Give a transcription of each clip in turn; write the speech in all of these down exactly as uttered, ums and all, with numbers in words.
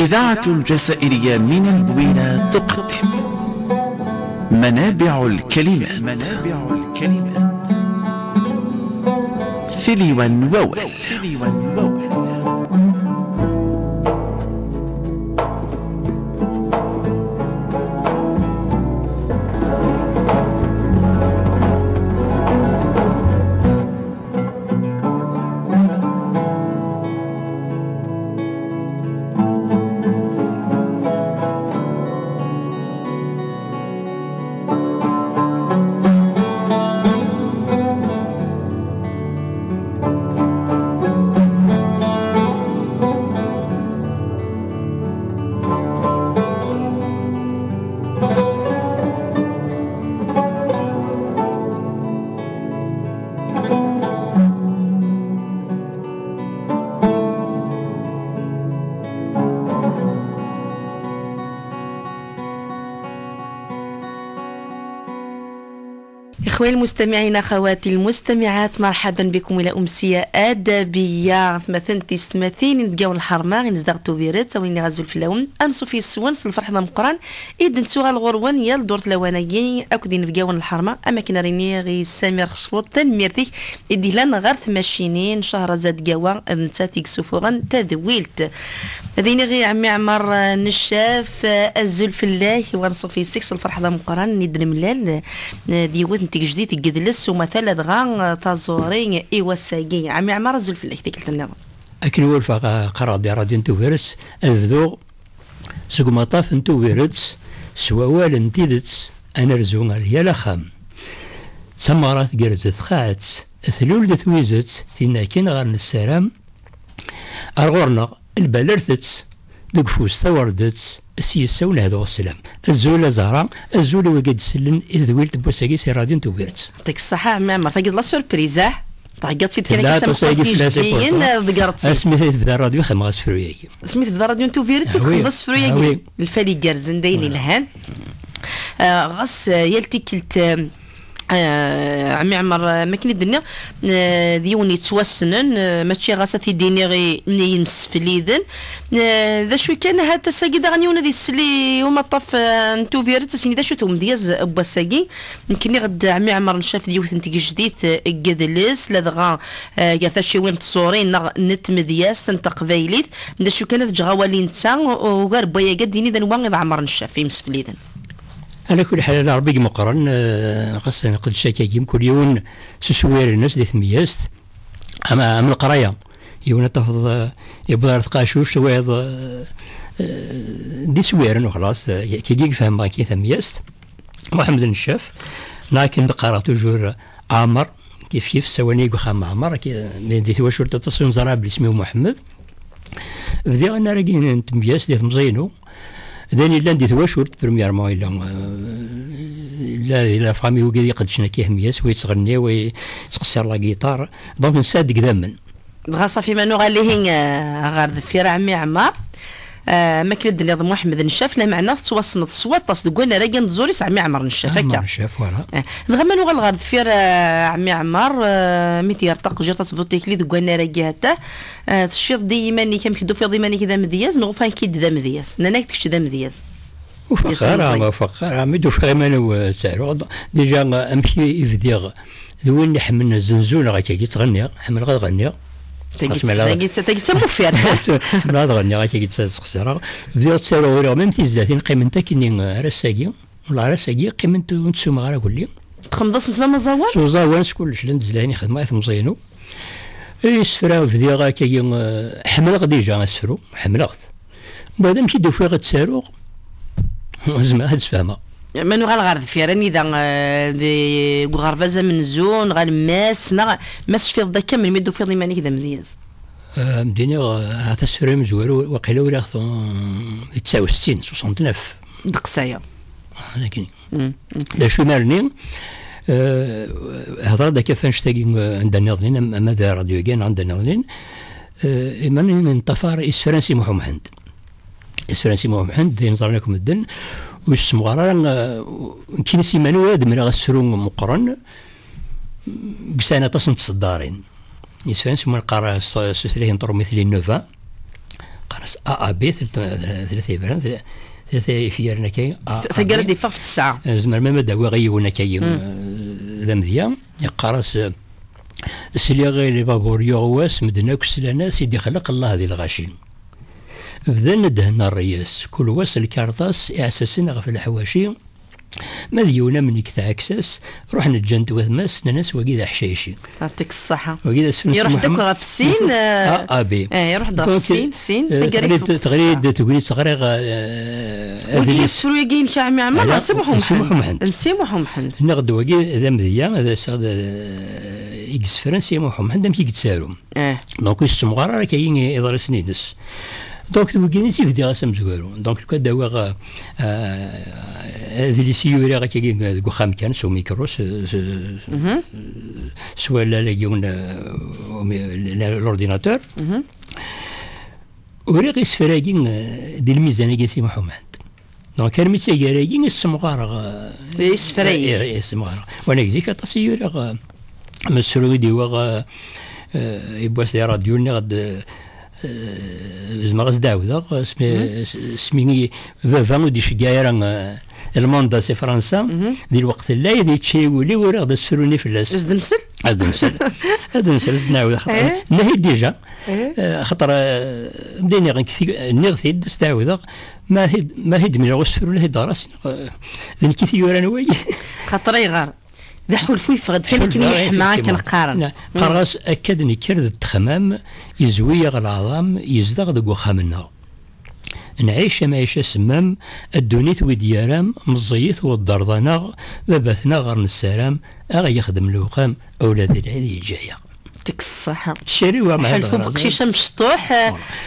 إذاعة الجزائرية من البويرة تقدم منابع الكلمات. منابع الكلمات. Tiliwan n wawal. إخواني المستمعين، أخواتي المستمعات، مرحبا بكم إلى أمسية أدبية. Atmaten d teysetmatin inebgawen n lḥerma, inezdaɣ n Tubiret, a win iɣ azul fell-awen, anṣuf yes-wen s lferḥ d ameqqran, i d-nettuɣal ɣur-wen yal ddurt lawan-agi, akked inebgawen n lḥerma, am akken ara iniɣ i Samir Xecruṭ, tanemmirt-ik i d-yellan ɣer tmacinin, Cahrazad Gawa, d nettat i yessufuɣen tadwilt. Ad iniɣ i ɛemmi Ɛmer, eh, Neccaf, eh, azul fell-ak, wa anṣuf yes-k s lferḥ d ameqqran, i d-nemlal, eh, d yiwet n tgejdit deg yidles s umata, ladɣa, eh, taẓuri i wass-agi. Ɛemmi Ɛmer, azul fell-ak, tikkelt nniḍen. Akken wulfeɣ, eh, qqareɣ di rradyu n Tubiret, ad bduɣ seg umaṭṭaf n Tubiret s wawal n tidet, ad nerzu ar yal axxam. D tameɣra tgerrez txaɛet, tlul-d twizet, tin akken ɣer nessaram, ar ɣur-neɣ, lbalertet, deg ufus tawerdet, s yessa ur nehduɣ sslam. Azul a Zahra, azul i wigi d-sellen i tedwilt n wass-agi si rradyu n Tubiret. Yɛṭik ṣṣeḥḥa, a ɛemmi Ɛmer, tagi d la surprise, ah? Theggaḍ-tt-id kan akka d tameqqrant i ijeǧǧigen, pourtant, deg rradyu. Asmi tebda rradyu, xedmeɣ asefru-agi. Asmi tebda rradyu n Tubiret, ah oui, txedmeḍ asefru-agi. Ah oui. Lfal igerrzen, d ayen yelhan. Ah, ɣas, ah, yal tikkelt, ah, ah, ɛemmi Ɛmer, ah, makken i d-nniɣ, ah, d yiwen yettwassnen, ah, mačči ɣas ad t-id-iniɣ i, i yimsefliden. Ah, d acu kan, ahat ass-agi daɣen yiwen ad isel i umaṭṭaf, ah, n Tubiret, ad s-yini d acu-t umedyaz n wass-agi. Nekk nniɣ-d ɛemmi Ɛmer Neccaf d yiwet n tgejdit, eh, n yidles, ladɣa, eh, gar tacciwin n tẓuri neɣ n tmedyazt n teqbaylit. D acu kan, ad ǧǧeɣ awal i netta, u-, ugar n wayagi ad d-yini d anwa i d Ɛmer Neccaf, imsefliden. Ala kulli ḥal, ala Ṛebbi i imeqqren, eh, ɣas nqeddec akkagi, mkul yiwen s uswir-nnes di tmedyazt. Am, am leqraya. Yiwen ad tafeḍ, eh, yewweḍ ɣer tqacuct, wayeḍ, eh, eh, d iswiren, u xlaṣ, eh, kigi i fehmeɣ akka tamedyazt. Muḥemmed Neccaf, neɣ akken d-qqareɣ toujours Ɛmer, kif kif, ssawalen-iyi deg uxxam Ɛmer, akka, mi di twacult aṭas ur neẓra belli isem-iw Muḥemmed. Bdiɣ annar-agi n tmedyazt di temẓi-inu, d ayen yellan di twacult, premièrement, yella, euh, yella, yella la famille wigi iqeddcen akka i tmedyazt, wa yettɣenni, wa yettqessir la guitare. Donc, nesɛa-d deg idammen. Dɣa ṣafi, ma nuɣal ihi, euh, ɣer deffir, a ɛemmi Ɛmer, euh, ma akken i d-tenniḍ Muḥemmed Neccaf, lameɛna tettwassneḍ s waṭas deg wannar-agi n tẓuri s ɛemmi Ɛmer Neccaf, akka? Ɛmer Neccaf, voilà. Eh, dɣa ma nuɣal ɣer deffir, euh, a ɛemmi Ɛmer, euh, mi d-yerr taqejjirt ad tebduḍ tikli deg wannar-agi, hatta, eh, tecciḍ-d i yiman-ik, amek d-tufiḍ iman-ik d amedyaz, neɣ ufan-k-id d amedyaz? Nnan-ak kečč d amedyaz. Ur faqeɣ ara, ur faqeɣ ara, mi d-ufiɣ iman-iw, eh, ttaruɣ-d. Déjà, eh, amek i, i bdiɣ, d win iḥemmlen azenzu neɣ akkagi ttɣenniɣ, ḥemmleɣ ad ɣenniɣ. Tagi d tamuffirt. Ḥemmleɣ ad ɣenniɣ, akkagi ttqessireɣ. Bdiɣ ttaruɣ, uriɣ même tizlatin qqiment akkenni, eh, ar ass-agi. Wala ar ass-agi qqiment ur ntsumeɣ ara kulli. Txedmeḍ-asent même aẓawan? S uẓawan, s kullec, llant tezlatin i xedmeɣ i temẓi-inu. Isefra bdiɣ akkagi, eh, ḥemmleɣ déjà asefru, ḥemmleɣ-t. Mbeɛd amek i d-ufiɣ ad ttaruɣ, ur zmireɣ ad sfehmeɣ. Ma nuɣal ɣer deffir, anida, eh, deg uɣerbaz amenzu, neɣ alemmas, neɣ ma tecfiḍ-d akka, melmi d-tufiḍ iman-ik d amedyaz? Eh, m-d-iniɣ, eh, ahat asefru amezwaru, waqila uriɣ-t, eh, di tesɛa u settin, soixante-neuf. Ddeqs-aya. Ah, d akken. Mm, mm. D acu imar-nni, eh, hedreɣ-d akka ɣef annect-agi, eh, anda nniḍen, am-, ama d rradyu-agi neɣ anda nniḍen, eh, imar-nni neṭṭafar isefra n Si Muḥ Umḥend. Isefra n Si Muḥ Umḥend, d ayen ẓran akk medden, ur yessemɣar ara, eh, nekkini s iman-iw ad mleɣ asefru meqqren, deg sɛan aṭas n tseddarin. Isefra n Si Muḥ neqqar s, s tutlayt n tṛumit les neuf-a. Qqar-as A A B, tlata, tlata yebran, tlata, tlata ifyaren akka, A A B. Taggara d-yeffeɣ ɣef tesɛa. Eh, zemreɣ ma ad d-awiɣ yiwen akka, eh, d amedya, yeqqar-as, eh, sliɣ i lbabur yuɣ wass, medden akk slan-as, i d-ixleq Allah di lɣaci. Bdan ddhen ṛṛyas, kul wass lkarṭas, iɛessasen ɣef leḥwaci, ma d yiwen am nekk tɛekk-as, ruḥen ǧǧan-t watma-s, nnan-as wagi d aḥcayci. Yeɛṭik ṣṣeḥḥa. Wagi d asefru n Si Muḥemmed. Iruḥ-d akk ɣef sin, eh, A A B. Eh, iruḥ-d ɣef sin, sin, eh, taggara teɣli-d, teɣli-d tegnit ɣriɣ, eh, wagi adlis. Asefru-agi-inek a ɛemmi Ɛmer, n Si Muḥ Umḥend. N Si Muḥ Umḥend. Nniɣ-d wagi d amedya, d aseɣ-, d, eh, i yesefran Si Muḥ Umḥend, amek i yettaru. Eh. Donc, ur yessemɣar ara akka i-, iḍrisen-ines. Donc, wigi i s-bdiɣ-as amezwaru. Donc, lukan d-awiɣ, eh, adlis i uriɣ akka deg uxxam kan, s umikru, s, s, s wallal-agi n, eh, umi-, l-, l-, l'ordinateur. Uriɣ isefra-agi, eh, di lmizan-agi n Si Muḥ Umḥend. Donc, armi d taggara-agi i ssemɣareɣ, eh, isefra-agi. Eh, eh, i ssemɣareɣ. Wala zik aṭas i uriɣ, eh, mesru i d-iwaɣ, eh, eh, yiwwas di ṛṛadyu, nniɣ-d, eh, zemreɣ ad s-d-ɛawdeɣ, eh, smi, s-, smi i baba ur d-iceggeɛ ara, eh, lmanda si Fransa, di lweqt n lɛid, yečča-yi wul-iw, uriɣ-d asefru-nni fell-as. Ad s-d-nsel? Ad d-nsel. Ad d-nsel, ad s-d-nɛawed, xaṭer, eh, nniɣ-it déjà. Eh, xaṭer, eh, am d-iniɣ, nniɣ-t-id, ad s-d-ɛawdeɣ, ma hi-, ma hi-d-mliɣ usefru, la hi-d-ɣer-as, eh, d nekk i t-yuran wagi. Xaṭer ayɣer? D aḥulfu yeffeɣ-d kan akken yeḥma akken qqaren. Qqareɣ-as akka d nekker d ttexmam, yezwi-yaɣ leɛḍam, yezdeɣ deg uxxam-nneɣ. Nɛic amɛic asemmam, a ddunit wi d-yaram, meẓẓiyet wedderḍ-aneɣ, baba-tneɣ ɣer nessaram, a ɣ-yexdem lewqam, a ula d lɛid yeǧǧa-yaɣ. Yeɛṭik ṣṣeḥḥa. Ḥulfu beqcic amecṭuḥ,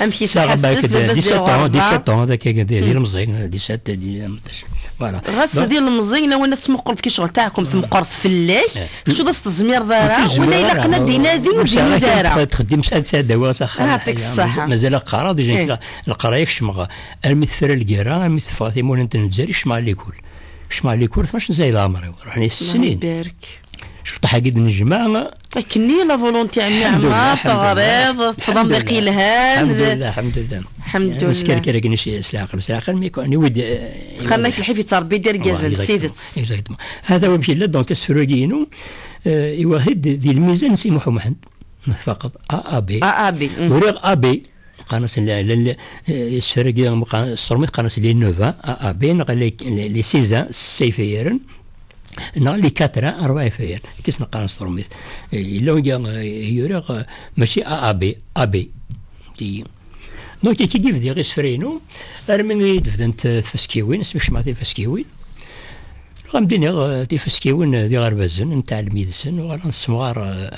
amek yesḥassef, baba-s di lɣerba. Dix-sept ans, dix-sept ans, d akka, d, d ilemẓi, dix-sept, dix-sept. Voilà. Ɣas d ilemẓi, lawan ad tmuqleḍ kicɣel taɛkumt meqqret fell-ak, kečč ur as-tezmireḍ ara, wala ilaqen ad d-inadi ur d-inuda ara. Txeddim s ad dawiɣ s axxam. Yeɛṭik ṣṣeḥḥa. Mazal qqareɣ, déjà, leqraya kecmeɣ, armi tefra lgirra, armi teffeɣ timunent n Lezzayer, kecmeɣ likul. Kecmeɣ likul, tnac sna di leɛmer-iw. Ruḥen-iyi s snin. Cṭeḥ-agi d-nejmeɛ. Akken-nni la volonté, ɛemmi Ɛmar, teɣriḍ, teṭṭfeḍ amḍiq yelhan. Ḥemdullah, ḥemdullah. Ḥemdullah. Neskerker akken s, s leɛqel, s leɛqel, mi kan, i wid, eh, qqaren-ak lḥif yettṛebbi-d irgazen, d tidet. Exactement. Hada wamek yella, donc, asefru-agi-inu, eh, iwaɣ-it-id di lmizan n Si Muḥ Umḥend. Ma tfaqeḍ, A A B. A A B. Uriɣ A B. Qqaren-as la, la, la, eh, asefru-agi, qqaren, s tṛumit qqaren-as les neuf ans, A A B, neɣ les, les, les six ans, sseyf ifayaren. Neɣ les quatre ans, ṛebɛa ifayaren. Kis neqqar s tṛumit. Eh, yella wigi, eh, yuriɣ, eh, mačči A A B, A B. Di-, donc, akka i d-bdiɣ isefra-inu, armi i d-bdant, eh, tfaskiwin, asmi kecmeɣ tifaskiwin. Neɣ am d-iniɣ, eh, tifaskiwin, eh, d iɣerbazen, nettɛellem yid-sen, uɣaleɣ nessemɣar, eh,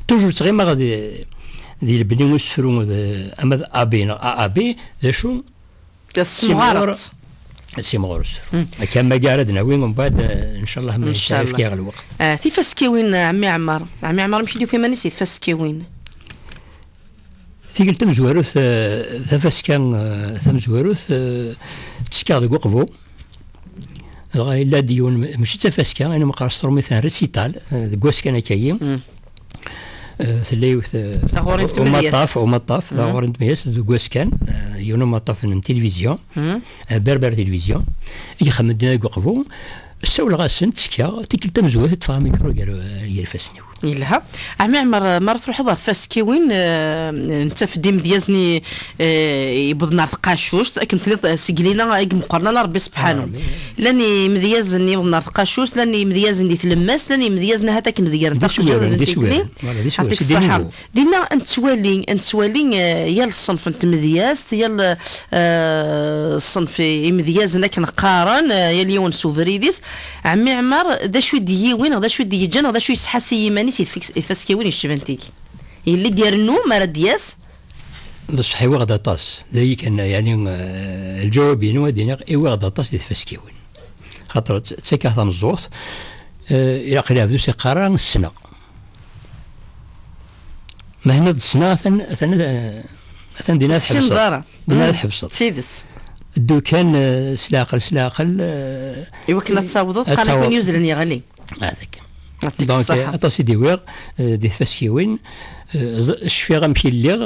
toujours ttɣimaɣ di, di lebni usefru, d, ama d A B neɣ A A B, d acu? Tessemɣareḍ. Simɣur, simɣur usefru. Akka, ma ara d-nawi, mbeɛd, eh, ncallah, ma yesɛa lweqt. Ah, tifaskiwin, eh, ɛemmi Ɛmar. Ɛemmi Ɛmar, amek i d-yufa iman-is di tfaskiwin? Tikkelt tamezwarut, eh, tafaska, eh, tamezwarut, eh, ttekkaɣ deg uqbu. Dɣa yella-d yiwen, mačči d tafaska, ayen meqqar s tṛumit n récital, eh, deg wass kan akka-yi. Eh, tella yiwet, eh, umaṭṭaf, umaṭṭaf, taɣuri n tmedyazt deg wass kan, eh, yiwen umaṭṭaf n tilivizyu, eh, Berber Télévision, i ixemmen dinna deg uqbu, ssawleɣ-asen, ttekkaɣ, tikkelt tamezwarut ad ṭṭfeɣ amikru gar, gar ifassen-iw. Yelha. Ɛemmi Ɛmer, mi ara truḥeḍ ɣer tfaskiwin, eh, nettaf-d imedyazen-nni, eh, yewwḍen ɣer tqacuct, akken tenniḍ, eh, seg lina i imeqqren ala Rebbi sebḥanu. Llan imedyazen yewwḍen ɣer tqacuct, llan imedyazen di tlemmast, llan imedyazen ahat akken deg yir d iswaren. Voilà, d iswaren, c'est des niveaux. Dinna ad nettwali, ad nettwali, eh, yal ṣṣenf n tmedyazt, yal, eh, ṣṣenf i-, imedyazen akken qqaren, eh, yal yiwen s ubrid-is. Ɛemmi Ɛmar, d acu i d-yiwin, neɣ d acu i d-yeǧǧan, neɣ d acu yesḥasi yiman-is i tfik-, ifaskiwin yecban tigi? Yella d-irennu mi ara d-yas? Bṣeḥ iwaɣ-d aṭas. D ayi kan, yeɛni, eh, lǧawab-inu ad d-iniɣ, iwaɣ-d aṭas di tfaskiwin. Xaṭer tt-, ttakeɣ tameẓẓuɣt, eh, ilaq lɛebd ur s-iqqar ara ssneɣ. Mehna d ssneɣ, atan, atan, eh, atan dinna ad tḥebseḍ. Dinna ad tḥebseḍ. D tidet. Ddu kan, eh, s leɛqel, s leɛqel, eh, i wakken ad tawḍeḍ, ad qqaren-ak tawḍeḍ. Win yuzlen yeɣli. Hada kan. Yɛṭik Donc, ṣṣeḥḥa. Aṭas i d-iwiɣ, eh, di tfaskiwin, eh, ẓ-, cfiɣ amek i lliɣ,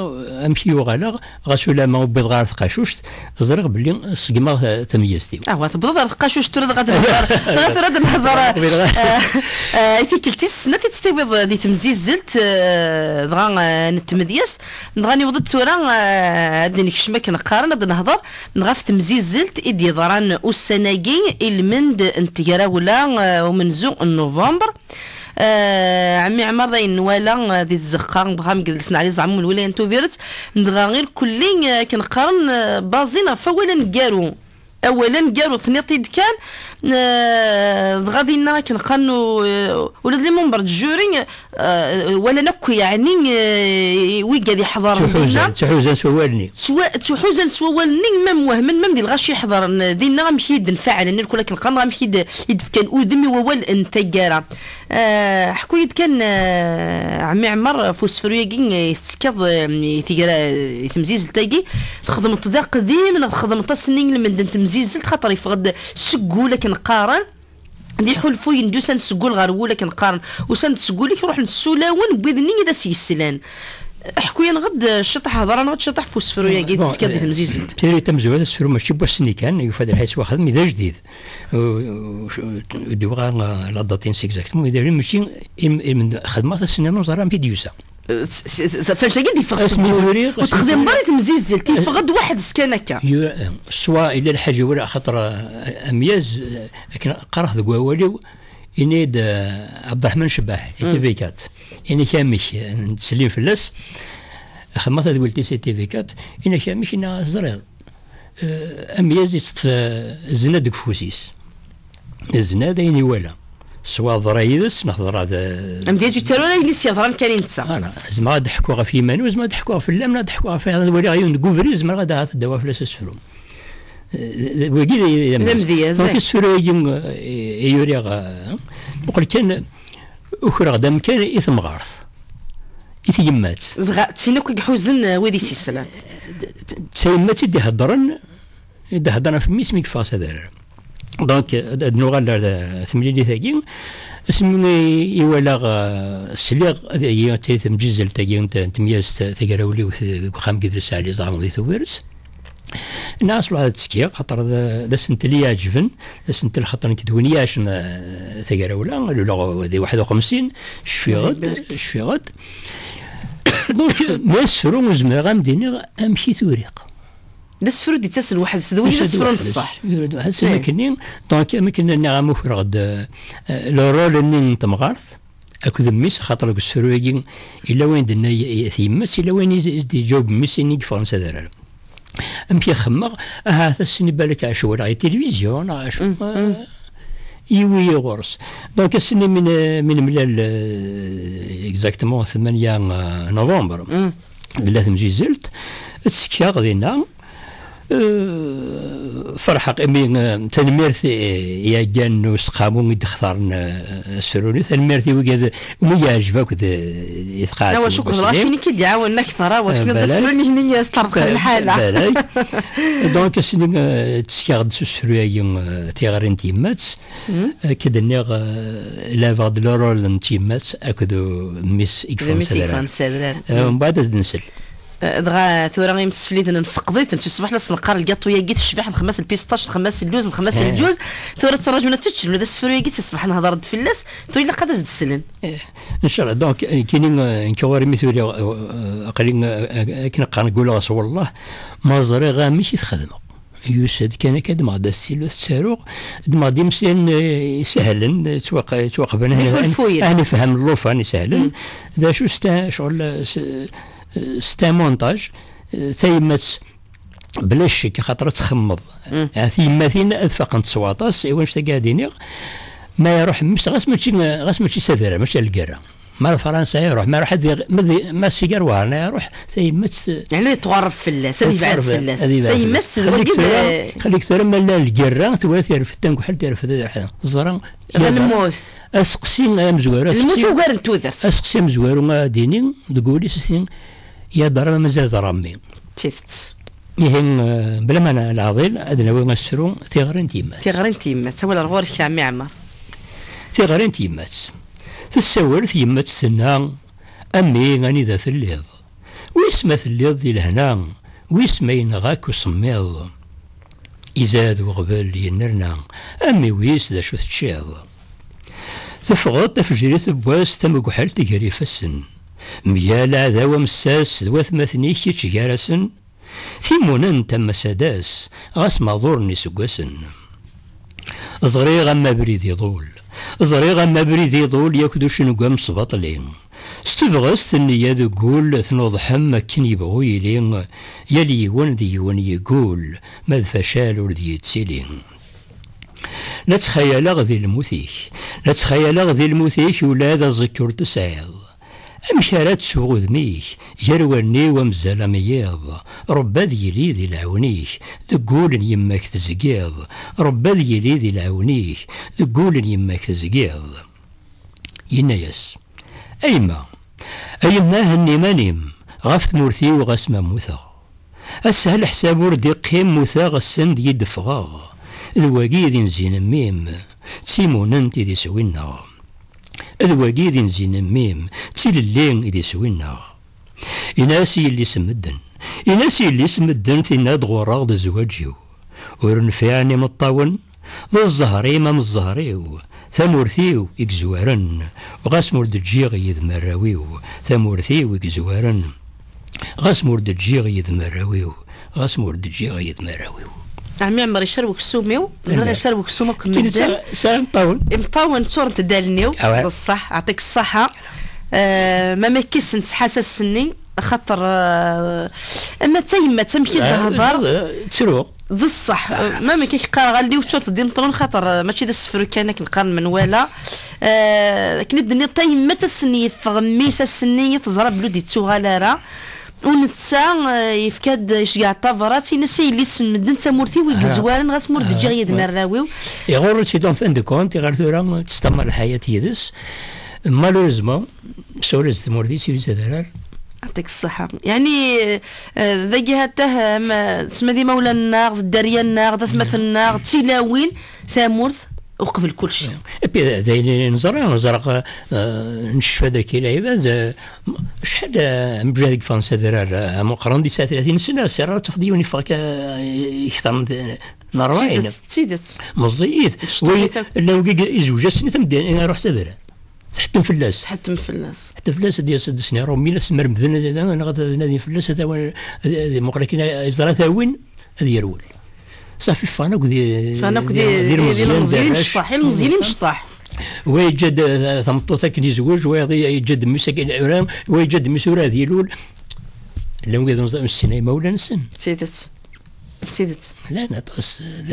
amek i uɣaleɣ, ɣas ulamma wwiḍeɣ ɣer tqacuct, ẓriɣ belli ṣeggmeɣ ta-, tamedyazt-iw. Awa, tewwḍeḍ ɣer tqacuct tura dɣa ad nehḍer, dɣa tura ad nehḍer, eh, eh, i tikkelt tis snat i tt-tiwiḍ di temzizzelt, eh, dɣa, eh, n tmedyazt, dɣa niweḍ-d tura, eh, ad d-nekcem akken qqaren, ad nehḍer ɣef temzizzelt i d-yeḍran ussan-agi, ilmend n tegrawla, eh, umenzu n November. Eh, ɛemmi Ɛmar, d ayen nwala, eh, di tzeqqa n uxxam n yidles n Ɛli Zeɛmum n lwilaya n Tubiret, dɣa irkelli, eh, akken qqaren, eh, baẓin ɣef awal aneggaru. Awal aneggaru, tenniḍ-t-id kan, eh, dɣa dinna akken qqaren, eh, ula d les membres du jury, eh, walan akk, yeɛni, eh, wigad iḥeḍren dinna. Ttuḥuzan, ttuḥuzan s wawal-nni. Ttwa-, ttuḥuzan s wawal-nni, mam wehmen, mam di lɣaci iḥeḍren dinna, amek i d-nfaɛlen, irkul akken qqaren, amek i d-, i d-fkan udem i wawal n taggara. Eh, ḥku-yi-d kan, eh, ɛemmi Ɛmer, ɣef usefru-agi, eh, i tettekkaḍ, eh, i tegra, i temzizzelt-agi, txedmeḍ-t d aqdim, neɣ txedmeḍ-t ass-nni n lmend n temzizzelt, xaṭer yeffeɣ-d seg wul akken qqaren, d iḥulfuyen d usan seg wul ɣer wul akken qqaren, usan-d seg wul-ik, ruḥen s ulawen n wid-nni i d as-yeslan. Ḥku-yaneɣ-d, eh, ciṭaḥ, hḍer-aneɣ-d ciṭaḥ ɣef usefru-agi, bon, tettekkaḍ di, eh, temzizzelt. Tayri tamezwarut, asefru mačči n wass-nni kan, yufa-d lḥal yettwaxdem, d ajdid. Ur, ur, ur d-uɣeɣ ara la date-ines exactement, mais d ayen mačči im-, im-, xedmeɣ-t ass-nni, ur ẓriɣ amek i d-yusa. Eh, s-, s-, s-, falec-agi d-yeffeɣ seg wul. Ur texdimeḍ ara i temzizzelt, yeffeɣ-d waḥed-s kan akka. Yu-, eh, soit yella lḥaǧa wala axaṭer, eh, amedyaz, eh, akken qqareɣ deg wawal-iw, ini-d, eh, Ɛebderreḥman Cebbaḥ, i T V quatre. Ini-k amek, eh, nettsellim fell-as, xedmeɣ tadwilt-is i T V quatre, ini-k amek, ini-as ẓriɣ. Eh, amedyaz itteṭṭef, eh, zzna deg ufus-is. Zzna d ayen iwala. Swa teḍra yid-s, neɣ teḍra d... Amedyaz yettaru ala ayen i s-yeḍran kan i netta. Voilà. Zemreɣ ad d-ḥkuɣ ɣef yiman-iw, zemreɣ ad d-ḥkuɣ fell-am, neɣ ad d-ḥkuɣ ɣef, ad waliɣ yiwen deg ubrid, zemreɣ ad d-, ad d-awiɣ fell-as asefru. Eh, wagi d, d amedyaz. D amedyaz, donc, eh, asefru-agi, eh, i, i uriɣ, eh, muqel kan, ukreɣ-d amkan i temɣart, i tyemmat. Dɣa d tin akk i iḥuzen, eh, wid i s-yeslan. D, d, d tayemmat i d-iheddren, i d-iheddren ɣef mmi-s mi yeffeɣ s adrar. Donc, ad, ad nuɣal ar, eh, temlilit-agi. Asmi i walaɣ, eh, sliɣ ad, agi, d tamzizzelt-agi n t-, n temyazt tagrawliwt deg uxxam n yidles Ɛli Zeɛrun di Tubiret. Nniɣ-as, "Ruḥ ad ttekkiɣ, xaṭer d, d asentel i yi-iɛeǧben, d asentel xaṭer nekk d win i iɛecen, eh, tagrawla, luleɣ di waḥed u xemsin, cfiɣ-d, cfiɣ-d." Donc, mais asefru ur zmireɣ ad m-d-iniɣ amek i t-uriɣ. D asefru d-yettasen weḥd-s, d win d asefru n ṣṣeḥ. Asefru d weḥd-s, am akken-nni, donc, am akken nniɣ-am ukreɣ-d, eh, le rôle-nni n temɣart, akked mmi-s, xaṭer deg usefru-agi, yella wayen d-tenna y-, y-, tyemmat, yella wayen i, i d-iǧaweb mmi-s, imi i yeffɣen s adrar. Amek i xemmeɣ? Ahat ass-nni balak ɛecwaleɣ i tilivizyu, neɣ acu, eh, yiwi-yi ɣur-s. Donc, ass-nni mi n-, mi nemlal, eh, exactement tmanya, eh, novembre, tella temzizzelt, ttekkaɣ dinna, Eh, ferḥeɣ imi, eh, tanemmirt i, i yiggan n useqqamu i d-xtaren, eh, asefru-nni. Tanemmirt i wigad umi yeɛjeb akk d, eh, i tqaɛet. Awa, cukkeɣ d lɣaci-nni i d-iɛawnen akteṛ, awa, eh, ttnad balay. Asefru-nni-nni yesterbqen lḥala. Balay. Donc, ass-nni, eh, ttekkaɣ-d s usefru-agi, eh, tiɣri n tyemmat. Akka d-nniɣ, eh, labeɣ-d le rôle n tyemmat akked u-, mmi-s i yeffɣen s adrar. Eh, mbeɛd ad d-nsel. Eh, dɣa tura imsefliden nseqḍ-iten, si ṣṣbeḥ la s-neqqar lgaṭu-yagi tecbeḥ, nxemmas lpistac, nxemmas lluz, nxemmas lǧuz. Tura ttraǧun ad tečč, ula d asefru-yagi si ṣṣbeḥ nehḍer-d fell-as, tura ilaq ad as-d-slen. Eh, ncallah, donc, eh, kini, eh, nekk ɣur-i mi tuli, eh, eh, aql-i, eh, eh, akken qqaren, gguleɣ s wellah, ma ẓriɣ amek i t-xedmeɣ. Yusa-d kan akka, ddmeɣ-d astilu, tettaruɣ, ddmeɣ-d imeslayen, eh, isehlen, eh, ttwaq-, ttwaqblen, eh, eh, nefhem llufan isehlen. D acu, c'est un, ccɣel, eh, c'est, eh, c'est un montage, eh, tayemmat, bla ccek, axaṭer ad txemmeḍ. Eh, tiyemmatin ad faqent s waṭas, i wanect-agi ad iniɣ, ma iruḥ mmi-s, ɣas mačči, ɣas mačči s adrar, mačči ar lgerra. Ma ar Fransa iruḥ, ma iruḥ ad iɣ-, ma di-, ma s iger wahar iruḥ, tayemmat, yeɛni ad tɣerreb fell-as, ad yebɛed fell-as. Ad yebɛed fell-as. Tayemmat d wagi d-, xallik tura, xallik tura ma llan lgerra, tura terfed tanguḥelt, terfed, ẓra, lmut. Aseqsi amezwaru, aseqsi, lmut ugar n tudert. Aseqsi amezwaru ad d-ini deg wul-is, aseqsi, ya dara ma mazal ẓra mmi. D tidet. Ihi, eh, bla ma n-, neɛḍil, ad nawi asefru, tiɣri n tyemmat. Tiɣri n tyemmat. Awal ar ɣur-k, a ɛemmi Ɛmer. Tiɣri n tyemmat. Tessawel tyemmat tenna: "A mmi, anida telliḍ? Wis ma telliḍ di lehna, wis ma yenɣa-k usemmiḍ. Izad uɣbel yennerna, a mmi, wis d acu teččiḍ?" Teffɣeḍ tafejrit n wass tamegḥelt gar ifassen. Mgal aɛdaw amessas d watmaten-ik kečč gar-asen, timunent am asadas, ɣas ma ḍuren iseggasen. Ẓriɣ am abrid iḍul, ẓriɣ am abrid iḍul yakk d ucengu amesbaṭli. S tebɣest, nniya deg wul, tnuḍḥem akken yebɣu yili, yal yiwen d yiwen yeggul, ma d facal ur d-yettili. La ttxayaleɣ di lmut-ik, la ttxayaleɣ di lmut-ik, ula d aẓekka ur t-tesɛiḍ. Amek ara tsuɣ udem-ik gar wallen-iw amzal am yiḍ? Rebbi ad yili di lɛawen-ik, deg wul n yemma-k tezgiḍ. Rebbi ad yili di lɛawen-ik, deg wul n yemma-k tezgiḍ. Yenna-yas: "A yemma, a yemma, henni iman-im ɣef tmurt-iw ɣas ma mmuteɣ. Ass-a leḥsab ur d-iqqim, mmuteɣ, ass-n d yi-d-ffɣeɣ. D wagi i d inzi n mmi-m, d timunent i d iswi-nneɣ. D wagi i d inzi n mmi-m, d tilelli i d iswi-nneɣ." Ini-as i yelli-s n medden, ini-as i yelli-s n medden, tinna-d: "Ɣur-reɣ d zzwaǧ-iw ur nfiɛen imeṭṭawen, d zzher-im am zzher-iw, tamurt-iw i yezwaren, ɣas ma ur d-ǧǧiɣ yid-m arraw-iw, tamurt-iw i yezwaren, ɣas ma ur d-ǧǧiɣ yid-m arraw-iw, ɣas ma ur d-ǧǧiɣ yid-m arraw-iw." Ɛemmi Ɛmer, icerreb uksum-iw, ẓriɣ icerreb uksum akk n medden. Sɛan ṭawen. Imeṭṭawen ččurent-d allen-iw. Awah. D ṣṣeḥ, ɛṭik ṣṣaḥa. Eh, ma makkis nesḥas ass-nni, axaṭer, eh, ama d tayemmat, amek i d-tehder. Ttruɣ. D ṣṣeḥ. Eh, ma amek i k-qqareɣ, allen-iw ččurent d imeṭṭawen, xaṭer, eh, mačči d asefru kan akken qqaren menwala. Eh, akken i d-tenniḍ, tayemmat ass-nni yeffeɣ mmi-s, ass-nni i teẓra belli ur d-ittuɣal ara. U netta, eh, yefka-d, iceggeɛ tabrat, ini-as: "A yelli-s n medden, d tamurt-iw i yezwaren, ɣas ma ur d-ǧǧiɣ yid-m arraw-iw." Iɣurr-itt-id en fin de compte, iɣer tura testamar lḥayat yid-s. Malheureusement, sawal-as tmurt-is, yuzad arar. Ɛṭik ṣṣeḥḥa. Yeɛni, eh, dagi hattah, eh, ma, tesma d imawlan-nneɣ, d dderya-nneɣ, d atmaten-nneɣ, d tilawin, tamurt, uqbel kulci. Et puis, d ayen i neẓra, neẓra, eh, necfa daki lɛibad, eh, acḥal, eh, amejjay deg Fransa d arar, eh, ameqqran di tesɛa tlatin sna, s ara tafeḍ yiwen yeffeɣ akka, eh, iktar n, n ṛebɛin. D tidet, d tidet. Meẓẓiyit. Wi, llan wigi izewǧ ass-nni tameddit, eh, ruḥ s adrar. Tḥettem fell-as. Tḥettem fell-as. Tḥettem fell-as, ad d-yas ad d-sniɣ, mi la tesmermden, ad, ad, neɣ ad, ad nadin fell-as, ad, ad, ad imuqel akken, ad, yeẓra tawin, ad yerwel. Ṣafi, ffɣen akk di, ffɣen akk di, di, di, di ilmeẓyen, di ilmeẓyen d arrac. Imecṭaḥ, ilmeẓyen imecṭaḥ. Wa yeǧǧa-d, eh, tameṭṭut akken yezweǧ, wa yeḍ-, yeǧǧa-d mmi-s akken ura, wa yeǧǧa-d mmi-s ura ad ilul. Llan wid ur nessin imawlan-nsen. D tidet. D tidet. Llan aṭas, d,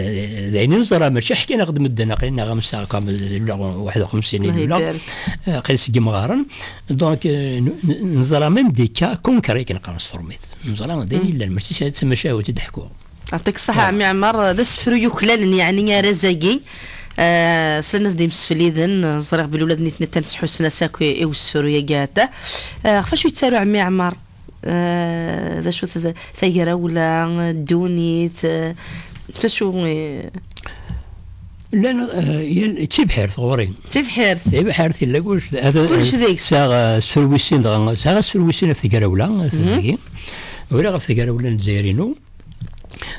d ayen i neẓra, mačči ḥkan-aɣ-d medden, aql-i neɣ amsa, comme, llan waḥed u xemsin i Allah yella. Ibarek. Eh, aql-i seg yimɣaren. Donc, eh, n-, n-, neẓra même des cas concrets akken qqaren s tṛumit. Neẓra d ayen yellan, mačči d tamacahut i d-ḥkuɣ. Yeɛṭik ṣṣeḥḥa, ɛemmi Ɛmer, d asefru yuklalen, yeɛni arraz-agi. Eh, slan-as-d imsefliden, ẓriɣ belli ula d nitni atan sḥussen-as akk i, i usefru-agi atta. Eh, ɣef acu yettaru ɛemmi Ɛmer? Eh, d acu t-, tagrawla, ddunit, eh, d acu, eh? Llan, eh, yal, d tibḥirt ɣur-i. D tibḥirt. Tibḥirt, yella kullec. Kullec deg-s. Sɛiɣ, eh, asefru wis sin dɣa, sɛiɣ asefru wis sin ɣef tegrawla, ɣef tagi. Uriɣ ɣef tegrawla n Lezzayer-inu.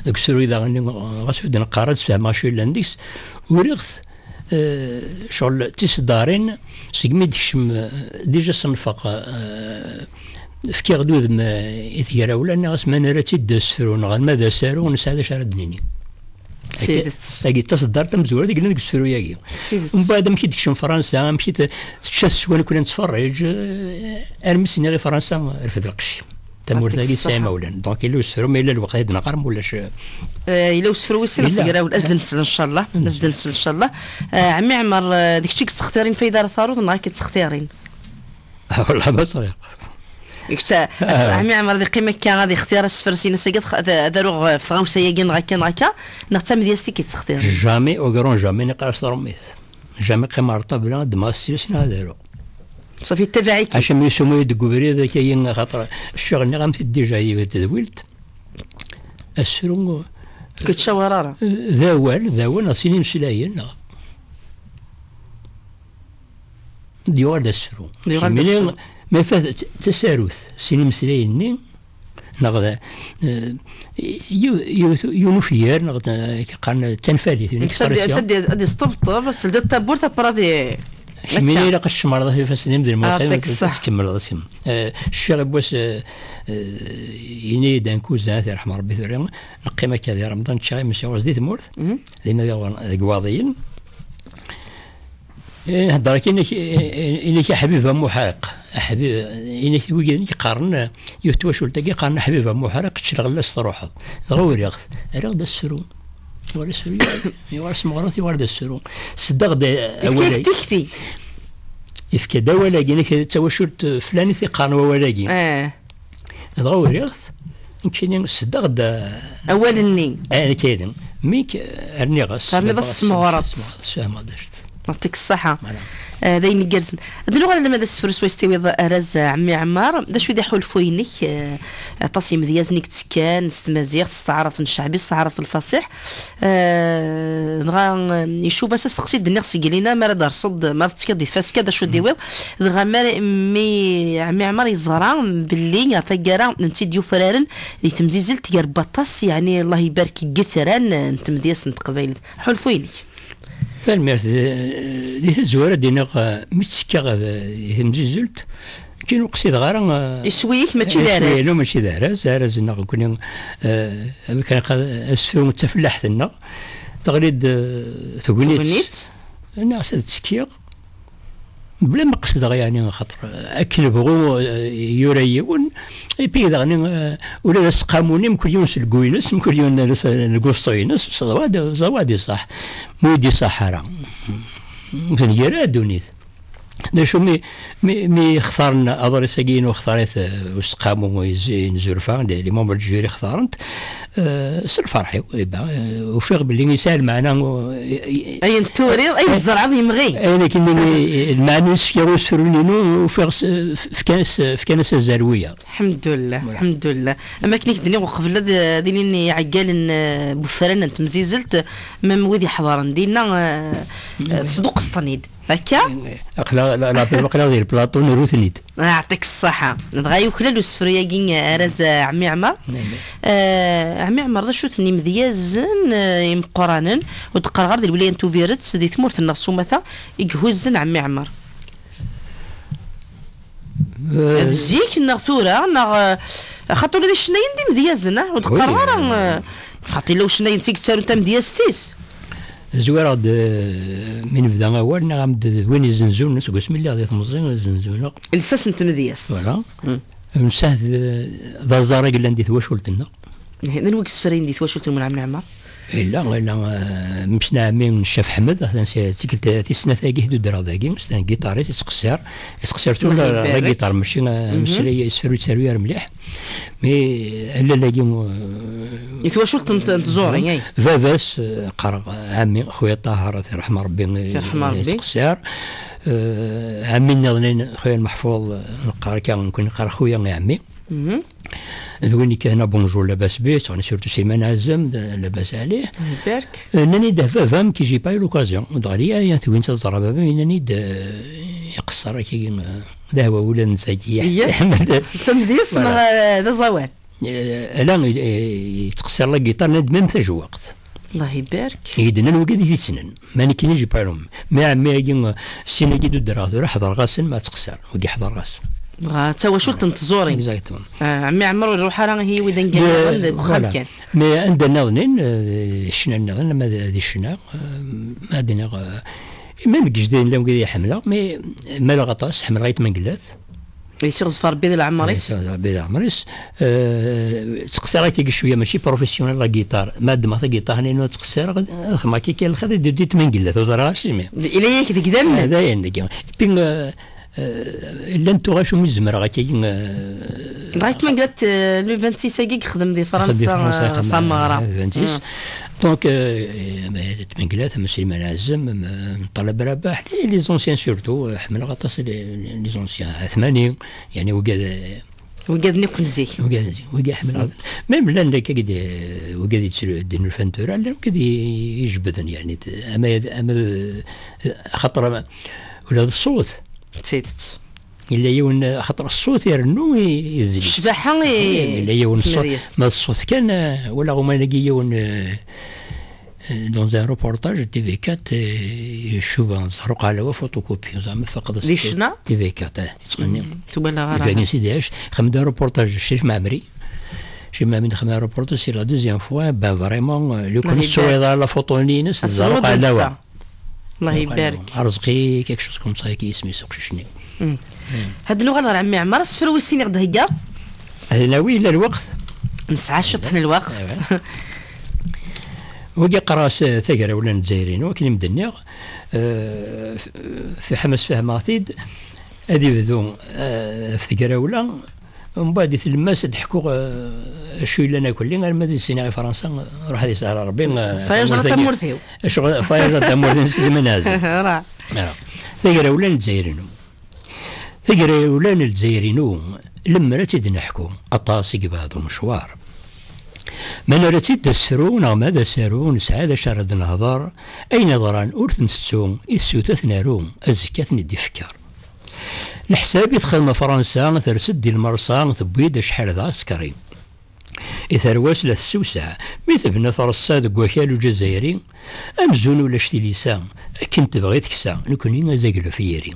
Deg usefru daɣen, ɣas ur d-neqqar, ad sfehmeɣ acu yellan deg-s. Uriɣ-t, eh, ccɣel tiseddarin, segmi d-tekcem, eh, déjà ṣennfeɣ, eh, fkiɣ-d udem, eh, i tegrawla, nniɣ-as ma nerra-tt-id d asefru, neɣ ma d asaru, nesɛa d acu ara d-nini. D tidet. Tagi d taseddart tamezwarut i yellan deg usefru-agi. D tidet. Mbeɛd, amek i d-tekcem Fransa, amek i t-, tečča teswa, nekkni nettferriǧ, eh, armi s-nniɣ i Fransa, rfed lqecc. Tamurt-agi tesɛa imawlan. Donc, yella usefru, ma yella lweqt ad d-naqar, ma ulac, eh, yella usefru wis sin ɣef tegrawla. Ad s-d-nsel, ncallah. Ad s-d-nsel, ncallah. Eh, ɛemmi Ɛmer, eh, d kečč i yettextirin fayda ara taruḍ, neɣ akka i tt-xtirin? Ah, wallah, ma ẓriɣ. Kečč, eh, ɛemmi Ɛmer, ad iqqim akka, ad ixtir asefru-s-ines-agi, ad, ad aruɣ ɣef tɣawsa-agi, neɣ akka, neɣ akka, neɣ d tamedyazt i k-yettextirin? Jamais, au grand jamais, neqqar s tṛumit. Jamais qqimeɣ ar ṭṭabla, ddmeɣ asefru-s, neɣ ad aruɣ. Ṣafi, yettabaɛ-ik. Acimi yessumer-iyi-d deg ubrid, akka-yi, axaṭer cfiɣ, nniɣ-am-t-id déjà, yiwet tedwilt. Asefru, ur yettcawar ara. D awal, d awal, neɣ sin imeslayen, neɣ. d-yuɣal d asefru. D-yuɣal d Imini, asefru. Ma fa-, t-, tasarut, sin imeslayen-nni, neɣ d, eh, yiw-, yiwet, yiwen ufyar, neɣ d, eh, qqaren d tanfalit, une Nekk ad d-, expression. Ad d-, ad d-yesṭebṭeb, ad teldiḍ tawwurt, après ad i-, Kemmini akka. Ilaq ad tcemmreḍ ifassen-im d lmuqim, Yeɛṭik ṣṣeḥ. Ad tkemmleḍ asim. Eh, cfiɣ yiwwas, eh, eh, ini-d un cousin, ad t-yerḥem Rebbi tura, neqqim akka di Remḍan, ččiɣ imensi ɣur-s di tmurt, Mhm. dinna di, deg Iwaḍiyen. Eh, hedder kan, inek, eh, inek aḥbib am uḥriq. Aḥbib, inek wigi inek qqaren, eh, yiwet twacult-agi qqaren aḥbib am uḥriq, kečč lɣella-s truḥeḍ. Dɣa uriɣ-t, rriɣ-d asefru. Yuɣal asefru, yuɣal asmeɣret, yuɣal d asefru. Seddaɣ-d, eh, Yefka-yak awal-agi. Tikti. Yefka-d awal-agi, inek d tawacult, eh, flanit i qqaren wawal-agi. Eh. Dɣa uriɣ-t, nekkini seddaɣ-d, eh, Awal-nni. Eh, nekkini. Mi k-, rniɣ-as. Terniḍ-as semɣret. Semɣret, sfehmeɣ d acu-t. Yeɛṭik ṣṣeḥḥa. Voilà. Eh, d ayen igerrzen. Ad nuɣal alamma d asefru swayes tiwiḍ arraz, eh, Ɛemmi Ɛmar. D acu i d aḥulfu-inek, eh, aṭas imedyazen i yettekkan s tmaziɣt, s taɛrabt n ccɛbi, s taɛrabt n lfasiḥ. Eh, dɣa, eh, icuba-s asteqsi d-nniɣ seg Lina, mi ara d-terseḍ, mi ara tettekkiḍ di tfaska, d acu d-iwiḍ? Dɣa mi, mi Ɛemmi Ɛmar yeẓra belli ɣer taggara n tid yufraren di temzizelt gar waṭas, yeɛni Allah ibarek deg yitran n tmedyazt n teqbaylit. Ḥulfu-inek. Tanemmirt. Eh, di tazwara d-iniɣ, eh, mi ttekkaɣ, eh, di temzizelt, nekkini ur qsideɣ ara, eh, Iswi-ik mačči d iswi-inu araz. Mačči d araz, araz-nneɣ nekkni, eh, amek ara qa-, asefru d tafellaḥt-nneɣ, teɣli-d, eh, tegnit. Tegnit? Nniɣ-as ad ttekkiɣ. Bla ma qesdeɣ, yeɛni, xaṭer, eh, akken bɣu, eh, yura yiwen, et puis daɣen, eh, ula d aseqqamu-nni, mkul yiwen s lgu-ines, mkul yiwen s lguṣṭu-ines, ẓawa d, ẓawa d iṣaḥ. Ma ur d-iṣaḥ ara, ur tengir ara ddunit. D acu mi, mi, mi xtaren aḍris-agi-inu, xtarit, eh, useqqamu iz-, inzurfa, les, les membres du jury xtaren-t, eh, s lferḥ-iw, eh ben, eh, ufiɣ belli yesɛa lmeɛna, eh, eh, Ayen turiḍ, ayen tzerɛeḍ yemɣi. Ayen akken, eh, lmeɛna i s-fkiɣ i usefru-inu, ufiɣ s-, f-, fkan-as, fkan-as azal wiyaḍ. Lḥemdullah, Voilà. Lḥemdullah. Am akken i k-d-nniɣ uqbel ad, ad ilin iɛeggalen, eh, n wefran n temzizelt, ma wid iḥeḍren dinna, eh, eh, tesduqqseḍ-ten-id. Akka? Aql-aɣ, la, la, aql-aɣ di lplaṭu, nru-ten-id. Yeɛṭik ṣṣeḥḥa. Dɣa yuklal usefru-agi, eh, arraz, eh, Ɛemmi Ɛmar. Amin. Eh, Ɛemmi Ɛmar, d acu-ten imedyazen, eh, imeqqranen, ur d-qqareɣ ara di lwilaya n Tubiret, di tmurt-nneɣ s umata, i ihuzzen Ɛemmi Ɛmar? Eh, d zik, neɣ tura, neɣ, eh, xaṭi ula d icennayen d imedyazen, ah, ur d-qqareɣ ara, eh, xaṭi illa ucennay n tigett arun tamedyazt-is. Zwireɣ-d, eh, mi nebda awal, nniɣ-am-d d win izenzun seg wasmi lliɣ di temẓi, zenzun-aɣ. Lsas n tmedyazt. Voilà. Mm. Msah d, d aẓar i yellan di twacult-nneɣ. Ihi, d anwa i yessefrayen di twacult n Mulɛam Ɛmar? Yella, yella, eh, msna ɛemmi n Ccaf Ḥmed, atan s-, tikkelt tis snat-agi i d-uddreɣ dagi, s tangiṭarit, yettqessir, yettqessir tura la giṭar, mačči, eh, ameslay, yessefru yettaru yar mliḥ. Mi, eh, allal-agi, eh, Di twacult n, n tẓuri, ay. Baba-s, eh, qqareɣ, ɛemmi, xuya Ṭaher, ad t-yerḥem Rebbi, eh, Yerḥem Rebbi. Yettqessir. Eh, ɛemmi nniḍen, xuya Lmeḥfuḍ, eh, neqqar akka, nekkni neqqar xuya i ɛemmi. Mhm. D win ikehna bonjour, labas bih, surtout Sliman Ɛazem, d-, labas ɛlih. Ibarek. Eh, nnan-id, ah, baba-m, que j'ai pas eu l'occasion. Dɣa liya, ya, tugint ad ẓreɣ baba-m, yennan-id, eh, iqeṣṣer akkagi, eh, d ahwa ula n Zagi. Iya. D tamedyazt neɣ, eh, d aẓawan? Eh, ala, eh, yettqeṣṣir la guitare, nnan-d même tajewwaqt. Allah ibarek. I d-nnan wigad i t-issnen. Ma nekkini, j'ai pas eu. Mi ɛemmi-agi, sin-agi d-uddreɣ tura, ḥeḍreɣ-asen, ma ttqeṣṣir, wigi ḥeḍreɣ-asen. Dɣa d tawacult n tẓuri. Exactement. Ah, ɛemmi Ɛmer ur iruḥ ara ihi wid aneggayen nniḍen deg uxxam kan. Mais anda nniḍen, eh, ccna nniḍen, ama d, d ccna, eh, ma ad iniɣ, eh, même deg Jdirin llan wid i ḥemmleɣ, mais maleɣ aṭas, ḥemmleɣ Ayt Mengellat. Yesseɣzef Rebbi di leɛmer-is. Yesseɣzef Rebbi di leɛmer-is. Eh, ttqeṣṣireɣ akkagi cwiya, mačči professionnel la guitare. Ma ddmeɣ tagiṭart-nni, ttqeṣṣireɣ, ad xedmeɣ akka kan lxir, ad d-tmengellat, ur ẓriɣ ara acimi. Ila-yak deg idammen. Eh, d ayen dagi. Puis, eh, eh, llant tuɣac umi zemreɣ akkagi, eh, Dɣa Ayt Mengellat, eh, le vingt-six-agi yexdem di Fransa, di Fransa, eh, tameɣra. Le vingt-six. Mm. Donc, eh, eh, Ayt Mengellat, am Sliman Ɛazem, am, am Ṭaleb Rabaḥ, les, les anciens surtout, eh, ḥemmleɣ aṭas les, les anciens. Ɛetmani, yeɛni wigad, eh, Wigad-nni akk n zik. Wigad n zik, wigad ḥemmleɣ. Même llan akka, wigad yettru-, d-nulfan tura, llan wigad i, ijebbden, yeɛni, ama, ama, xaṭer ama, ula d ṣṣut, D tidet. Yella yiwen, axaṭer ṣṣut irennu i, i tezlit. Ccbaḥa i yella yiwen ṣṣut, tmedyazt. Ma d ṣṣut kan, eh, wala umanagi yiwen, eh, eh, dans un reportage de T V quatre, eh, icuba ẓeṛ uqalawa photocopie, zeɛma tfaqeḍ. Di ccna? T V quatre, eh, yettɣenni. Mm, twalaɣ ara. Iban-as-id iɛic, xdem-d un reportage Crif Mɛemmri. Crif Mɛemmri xdem un reportage, c'est la deuxième fois, ben vraiment, eh, lukan ur tettwaliḍ ara la photo-nni-ines, ẓeṛ uqalawa. Allah ibarek. Arezqi, quelque chose comme ça, qui isem-is uqcic-nni. Mm. Had nuɣal ɣer ɛemmi Ɛmar, asefru wis sin i ɣ-d-theggaḍ? Ad nawi, yella lweqt? Nesɛa ciṭ n lweqt. Wagi qqareɣ-as, eh, tagrawla n Lezzayer-inu, akken i m-d-nniɣ, eh, f-, f-, ḥma sfehmeɣ-t-id, ad ibdu, eh, ɣef tegrawla, Mbeɛd di tlemmast ad d-ḥkuɣ, eh, acu yellan akk-nni, arma d sin i Fransa, ruḥ ad yesɛer Rebbi, eh, fa yejra tamurt-iw. Acu, fa yejra tamurt-iw, si zeman azal. Ra. Ra. Tagrawla n Lezzayer-inu. Tagrawla n Lezzayer-inu, lemmer ad tt-id-neḥku, aṭas i yebɛed umecwar. Ma nerra-tt-id d asefru, neɣ ma d asaru, nesɛa d acu ara d-nehḍer, ayen iḍran ur t-ntettu, i tsuta ad t-naru, azekka ad ten-id-ifekker. Leḥsab i texdem Fransa, ters-d di lmersa, tewwi-d acḥal d aɛsekri. I tarwa-s la tessewseɛ, mi tebna treṣṣa deg wakal uǧazayri, amzun ulac tilisa, akken tebɣi teksa, nekni azaglu f yiri.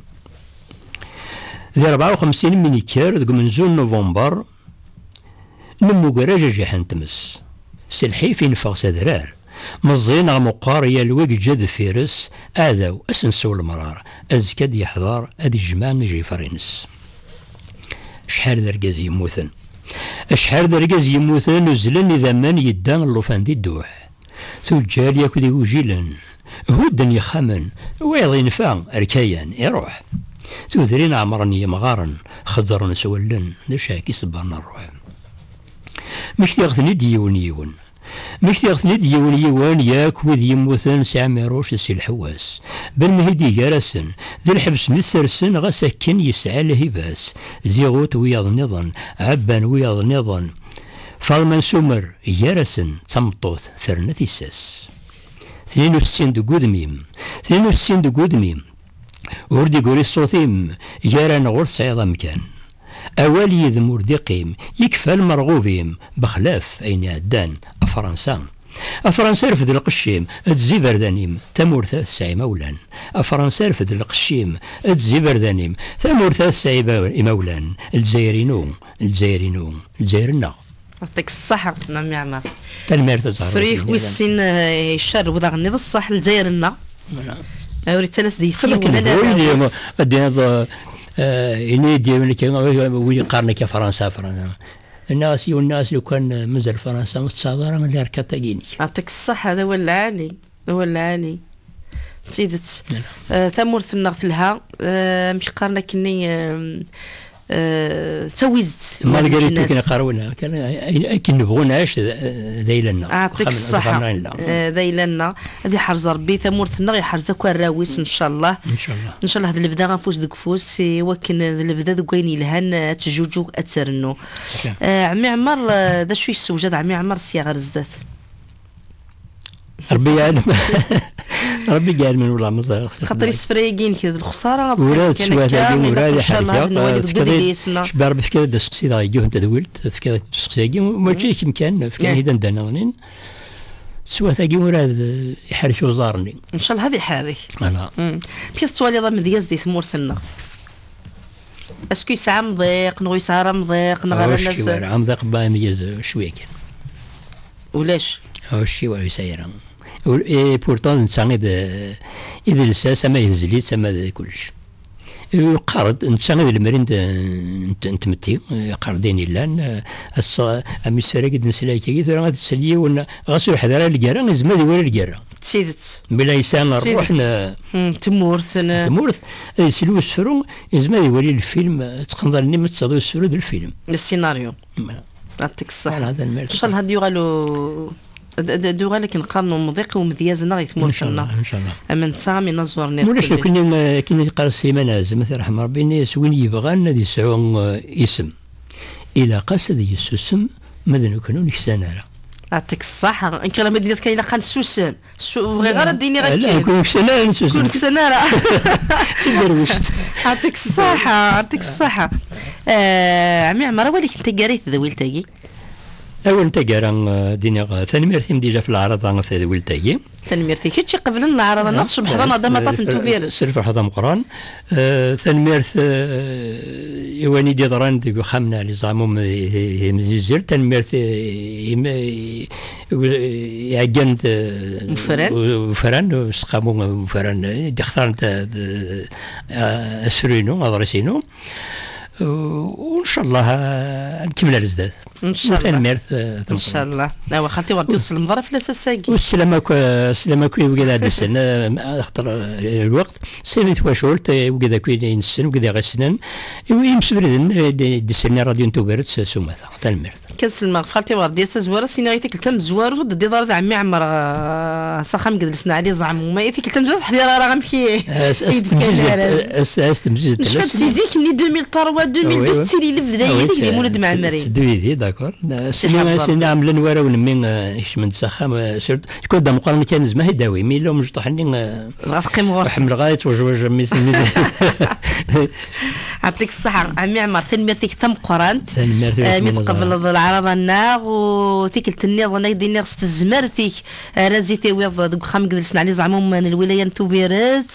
Di rebɛa u xemsin mi nekker deg umenzu n Nuvember, nemmuger ajajiḥ n tmes. S lḥif i neffeɣ s adrar. Meẓẓi neɣ meqqar, yal wi yeǧǧa deffir-s, aɛdaw, ad s-nsew lemrar, azekka ad d-yeḥḍer, ad yejmeɛ ijifar-ines. Acḥal d argaz yemmuten. Acḥal d argaz yemmuten, uzzlen idammen, yedda llufan di dduḥ. Tuǧǧal yakk d igujilen, hudden yexxamen, wayeḍ yenfa, rkayan, iruḥ. Tudrin ɛemren yemɣaren, xeddren s wallen, d acu akka i ṣebbren rruḥ. Mmektiɣ-ten-id yiwen yiwen. Mmektiɣ-ten-id yiwen yiwen, yakk wid yemmuten si Ɛmiruc d si Lḥewwas. Ben Mhidi gar-asen, di lḥebs mi t-sersen, ɣas akken yesɛa lhiba-s. Ziɣut wiyaḍ nniḍen, Ɛebban wiyaḍ nniḍen. Faḍma n Sumer gar-asen, d tameṭṭut terna tissas. Tnin u settin deg udem-im, tnin u settin deg udem-im. Ur d-iguri ṣṣut-im, gar-aneɣ ur tesɛiḍ amkan. Awal yid-m ur d-iqqim, yekfa lmerɣub-im, bexlaf ayen iɛeddan, a Fransa. A Fransa, rfed lqecc-im, ddez iberdan-im, tamurt-a tesɛa imawlan. A Fransa, rfed lqecc-im, ddez iberdan-im, tamurt-a tesɛa iba-, imawlan. Lezzayer-inu, Lezzayer-inu, Lezzayer-nneɣ. Yeɛṭik ṣṣeḥḥa, Ɛemmi Ɛmar. Tanemmirt a Zahra. Sefru-k wis sin, eh, icerrew daɣen-nni d ṣṣeḥ, Lezzayer-nneɣ. Voilà. Eh, ur yettalas deg-s yiwen, ala arraw-is. Ad d-tiniḍ, eh, ini-d yiwen akka, win yeqqaren akka Fransa, Fransa. Nniɣ-as yiwen, nniɣ-as lukan, eh, mazal Fransa ur tesɛiḍ ara la carte-agi-inek. Yeɛṭik ṣṣeḥḥa, d awal lɛali. D awal lɛali. D tidet. Voilà. Eh, tamurt-nneɣ telha, eh, amek qqaren akkenni, eh, eh, d tawizt. Margarita akken qqaren, akken, akken nebɣu nɛic d, d ayla-nneɣ. Yeɛṭik ṣṣeḥḥa. Eh, d ayla-nneɣ. Ad iḥrez Rebbi tamurt-nneɣ, iḥrez akk arraw-is, ncallah. Ncallah. Ncallah d lebda afus deg ufus, i wakken d lebda deg wayen yelhan, ad teǧǧuǧug, ad trennu. Eh, Ɛemmi Ɛmar, eh, d acu yessewjad Ɛemmi Ɛmar sya ɣer zdat? Rebbi yeɛlem. Rebbi yeɛlem, wala ma ẓriɣ. Xaṭer isefra-agi-inek d lexsara, ad ur ad qqim kan akka, teswat-agi, ur ad ncallah iḥerrek-aɣ. Ad nwali deg udlis-nneɣ. Cebba Rebbi, tefkiḍ-d aseqsi deg yiwet n tedwilt, tefkiḍ-d aseqsi-agi, mačči d kemm kan, fkan-ak-id anda nniḍen. Teswat-agi ur ad, eh, iḥerrek uẓar-nni. Ncallah ad iḥerrek. Voilà. Mm. Amek i tettwaliḍ amedyaz di tmurt-nneɣ? Est-ce que yesɛa amḍiq, neɣ ur yesɛi ara amḍiq, neɣ ala nas? Ur yesɛi ara amḍiq, ba amedyaz, eh, cwiya kan. Ulac. Ur yesɛi ara, ur yesɛi ara. Ur, et pourtant, netta i d, i d lsas, ama d tezlit, ama d kullec. Yeqqar-d, netta i d lemri n, n, n tmetti, yeqqar-d ayen yellan, eh, ass-a, amisfer-agi d-nesla akkagi, tura ad tsel yiwen, ɣas ur yeḥḍir ara lgerra, yezmer ad iwali lgerra. D tidet. Bila yesɛa ṛṛuḥ n, mm, tmurt, n tmurt, ad isel i usefru, yezmer ad iwali lfilm, eh, teqqneḍ allen-im ad tesɛiḍ usefru d lfilm. Le scénario. Yeɛṭik ṣṣeḥḥa. Voilà, tanemmirt. Ncallah ad yuɣal u-, ad, ad, ad yuɣal akken qqaren umḍiq i umedyaz-nneɣ i tmurt-nneɣ. Ncallah, ncallah. Am netta, am inaẓuren. Ulac akkenni, akken i yeqqar Sliman Ɛazem, ad t-yerḥem Rebbi, ini-as win yebɣan ad yesɛu, eh, isem, ilaq-as ad yessusem, ma d nekkni ur neksan ara. Yɛṭik ṣṣeḥḥa. Nekk la ma d-nniɣ kan ilaq ad nessusem. Su-, ur bɣiɣ ara ad d-iniɣ akken. Kun ksan ara nessusem. Kun ksan ara. D tiderwict. Yɛṭik ṣṣeḥḥa, yɛṭik ṣṣeḥḥa. Eh, ɛemmi Ɛmer, awal-ik n taggara i tedwilt-agi? Awal n taggara, eh, d-iniɣ, eh, tanemmirt-im déjà ɣef leɛraḍa ɣef tedwilt-agi. Tanemmirt i kečč iqeblen leɛraḍa-nneɣ, tcebḥeḍ-aneɣ-d amaṭṭaf n Tubiret. S lferḥ d ameqqran. Eh, tanemmirt, eh, i wayen i d-yeḍran deg uxxam n Ɛli Zaɛmum i, i, i Mzizir. Tanemmirt, eh, i, i, i, iɛeggan d, eh, ufran, u-, ufran, useqqamu ufran, eh, i d-ixtaren d, d, eh, asefru-inu, aḍris-inu. U, u ncallah, eh, ad nkemmel ar zdat. Ncallah. Tanemmirt, eh, tameqqrant. Ncallah. Awa, xalti, werǧin ur tselmeḍ ara fell-as ass-agi. Ur teslam akk, eh, teslam akk i wigad ad d-issen, eh, axaṭer, eh, lweqt, srid twacult, eh, wigad akk i nessen, wigad i ɣ-issnen, i imsebriden, eh, d-, d-issen i rradyu n Tubiret s, s umata. Tanemmirt. Kan selmeɣ ɣef xalti Werdiya, s azwar-as iniɣ i tikkelt tamezwarut, ur d-teddiḍ ara d ɛemmi Ɛmer, eh, s axxam n yedles n Ɛli Zaɛmum. Ma i tikkelt tamezwarut, ḥdiṛ ara amek i, as, i as d-kkan temzizzelt, ara. As, as temzizzelt. Necfa-d si zik-nni deux mille trois, deux mille deux, ah, oui, oui, tettili lebda yid-i deg Mulud Mɛemmri. Teddu yid-i, d'accord. Sini, sini ɛemlen warraw n mmi, eh, ikecmen-d s axxam, eh, surtout, kul d ameqqran kan zma hidawi, mi yella umecṭuḥ-nni, eh, dɣa teqqim ɣur-s. Ḥemmleɣ ara yettwejwej mmi-s-nni. Yɛṭik ṣṣeḥḥa, ɛemmi Ɛmer, tanemmirt-ik tameqqrant. Tanemmirt-ik, eh, mi tqebleḍ leɛraḍa-nneɣ, u tikkelt-nniḍen ad d-iniɣ s tezmert-ik, ara zi tiwiḍ deg uxxam n yedles n Ɛli Zaɛmum n lwilaya n Tubiret,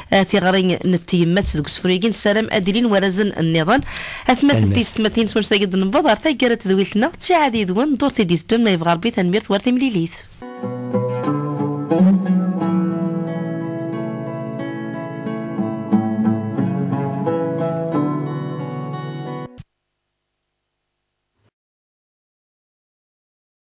eh, tiɣri n tyemmat deg usefru-agi, nessaram ad d-ilin warrazen nniḍen. Atmaten, tanemmirt, tiyessetmatin, s wanect-agi d-newweḍ ɣer taggara n tedwilt-nneɣ, ttiɛad yid-wen, ddurt i d-iteddun, ma yebɣa Rebbi, tanemmirt, war timlilit.